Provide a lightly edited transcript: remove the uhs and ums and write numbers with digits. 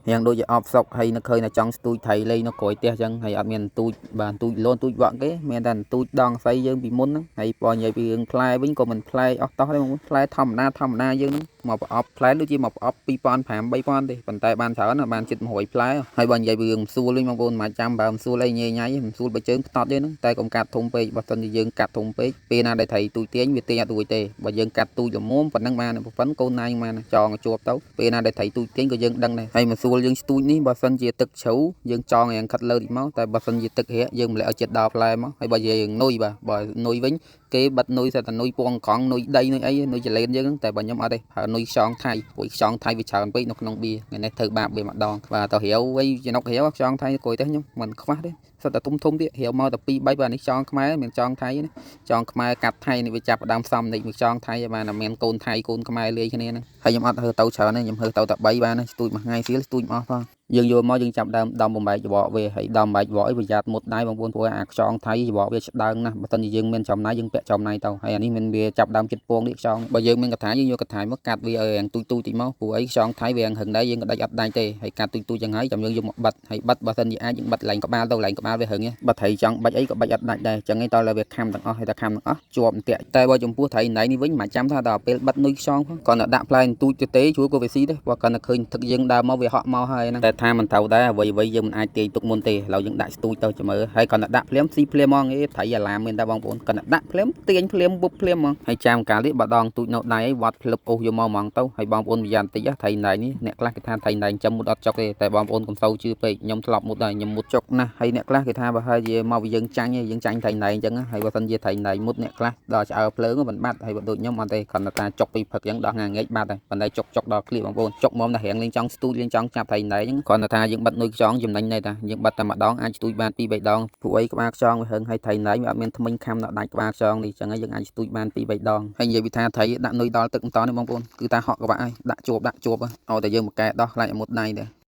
រៀងដូចជាអបសុកហើយនឹកឃើញតែចង់ស្ទូចត្រីលេងនៅក្រោយផ្ទះអញ្ចឹងហើយអត់មានទូចបាទទូចលូនទូចវក់គេមានតែទូចដងស្អីយើងពីមុនហ្នឹងហើយបើនិយាយពីរឿងផ្លែវិញក៏មិនផ្លែអស់តោះទេបងប្អូនផ្លែធម្មតាធម្មតាយើងហ្នឹងមកប្រអប់ផ្លែដូចជាមកប្រអប់2500 3000ទេប៉ុន្តែបានច្រើនណាស់បានជិត100ផ្លែហើយបើនិយាយពីរឿងសួលវិញបងប្អូនមិនចាំបើសួលអីញ៉ៃញ៉ៃសួលបើជើងផ្តត់ទេហ្នឹងតែកុំកាត់ធំពេកបើសិនជាយើងកាត់ធំពេកពេលណាដែលត្រីទូចទាញវាទាញអត់រួចទេបើយើងកាត់ទូចល្មមប៉ុណ្ណឹងបានប៉ុណ្ណឹងកូនណាយបានចងឲ្យជាប់ទៅពេលណាដែលត្រីទូចទាញក៏យើងដឹងដែរហើយមកសួលយើងស្ទូចនេះបើសិនជាទឹកជ្រៅយើងចងយ៉ាងខិតលើតិចមកតែបើសិនជាទឹករាក់យើងម្លាក់ឲ្យចិត្តដល់ផ្លែមកហើយបើយើងនុយបាទបើនុយវិញគេបិទនុយសិតតែនុយពងក្រង់នុយដីនុយអីនុយចលេនយើងតែបើខ្ញុំអត់ទេប្រើនុយខ្យងថៃព្រោះខ្យងថៃវាច្រើនពេកនៅក្នុងបៀថ្ងៃនេះធ្វើបាបវាម្ដងបាទទៅរាវអីចំណុករាវខ្យងថៃគួយទេខ្ញុំមិនខ្វះទេសិតតែធំធំទៀតរាវមកតែ2 3បាទនេះខ្យងខ្មែរមានខ្យងថៃណាខ្យងខ្មែរកាត់ថៃនេះវាចាប់ដើមសំនិចមួយខ្យងថៃបានតែមានកូនថៃកូនខ្មែរលាយគ្នាហ្នឹងហើយខ្ញុំអត់ហើទៅច្រើនទេខ្ញុំហើទៅតែ3បានស្ទូចមួយថ្ងៃសៀលស្ទូចមកអស់ផងយើងយកមកយើងចាប់ដើមដំបំបែកច្បកវាហើយដំបំបែកច្បកអីប្រយ័ត្នមុតដៃបងប្អូនព្រោះអាខ្យងថៃច្បកវាឆ្ដើងណាស់បើមិនជាយើងមានចំណាយយើងពាក់ចំណាយទៅហើយអានេះមានវាចាប់ដើមចិត្តពងនេះខ្យងបើយើងមានកថាយើងយកកថាមកកាត់វាឲ្យរាងទូចទូចតិចមកព្រោះអីខ្យងថៃវារាងហឹងដែរយើងក៏ដាច់អត់ដាច់ទេហើយកាត់ទូចទូចចឹងហើយចាំយើងយកមកបិទហើយបិទបើសិនជាអាចយើងបិទឡើងក្បាលទៅឡើងក្បាលវាហឹងបើត្រីចង់បាច់អីក៏បាច់អត់ដាច់ដែរចឹងឯងតើវាខំទាំងអស់ហើយតែខំទាំងអស់ជាប់អន្ទាក់តែបើចំពោះត្រីណៃនេះវិញមិនចាំថាដល់ពេលបិទនុយខ្យងផងគ្រាន់តែដាក់ផ្លែទូចទៅទេជួយក៏វាស៊ីដែរព្រោះគ្រាន់តែឃើញទឹកយើងដើមមកវាហក់មកហើយហ្នឹងតែថាមិនត្រូវដែរអ្វីអ្វីយើងមិនអាចទាញទុកមុនទេឥឡូវយើងដាក់ស្ទូចទៅចាំមើលហើយគ្រាន់តែដាក់ភ្លាមស៊ីភ្លាមហ្មងឯងត្រីអាឡាមមានតែបងប្អូនគ្រាន់តែដាក់ភ្លាមទាញភ្លាមវុបភ្លាមហ្មងហើយចាំកាលនេះបើដងទូចនៅដៃឯងវត្តភ្លឹបអូសយកមកហ្មងទៅហើយបងប្អូនប្រយ័ត្នតិចត្រីណៃនេះអ្នកខ្លះគេថាត្រីណៃចាំមុតអត់ចុកទេតែបងប្អូនកុំសូវជឿពេកខ្ញុំធ្លាប់មុតដែរខ្ញុំមុតចុកណាស់ហើយអ្នកខ្លះគេថាបើហើយជាមកពីយើងចាញ់យើងចាញ់ត្រីណៃអញ្ចឹងហើយបើសិនជាត្រីណៃមុតអ្នកខ្លះដល់ឆ្អើភ្លើងមិនបាត់ហើយបើដូចខ្ញុំអត់ទេគ្រាន់តែថាចុកពីផឹកអញ្ចឹងដល់ងាងាកបាត់ហើយប៉ុន្តែចុកចុកដល់ឃ្លៀបងប្អូនចុកមកតែរៀងលេងចង់ស្ទូចលេងចង់ចាប់ត្រីណៃអញ្ចឹងគ្រាន់តែថាយើងបិទនុយខ្យងចំណេញដែរតាយើងបិទតែម្ដងអាចស្ទូចបាន2 3ដងព្រោះអីក្បាលខ្យងវាហឹងហើយត្រីណៃវាអត់មានថ្មិញខំដល់ដាច់ក្បាលខ្យងនេះអញ្ចឹងហើយយើងអាចស្ទូចបាន2 3ដងហើយនិយាយពីថាត្រីដាក់នុយដល់ទឹកបន្តនេះបងប្អូនគឺថាហក់ក្បាក់ហើយដាក់ជាប់ដាក់ជាប់ឲ្យតែយើងមកកែដោះខ្លាចឲ្យមុតដៃដែរ។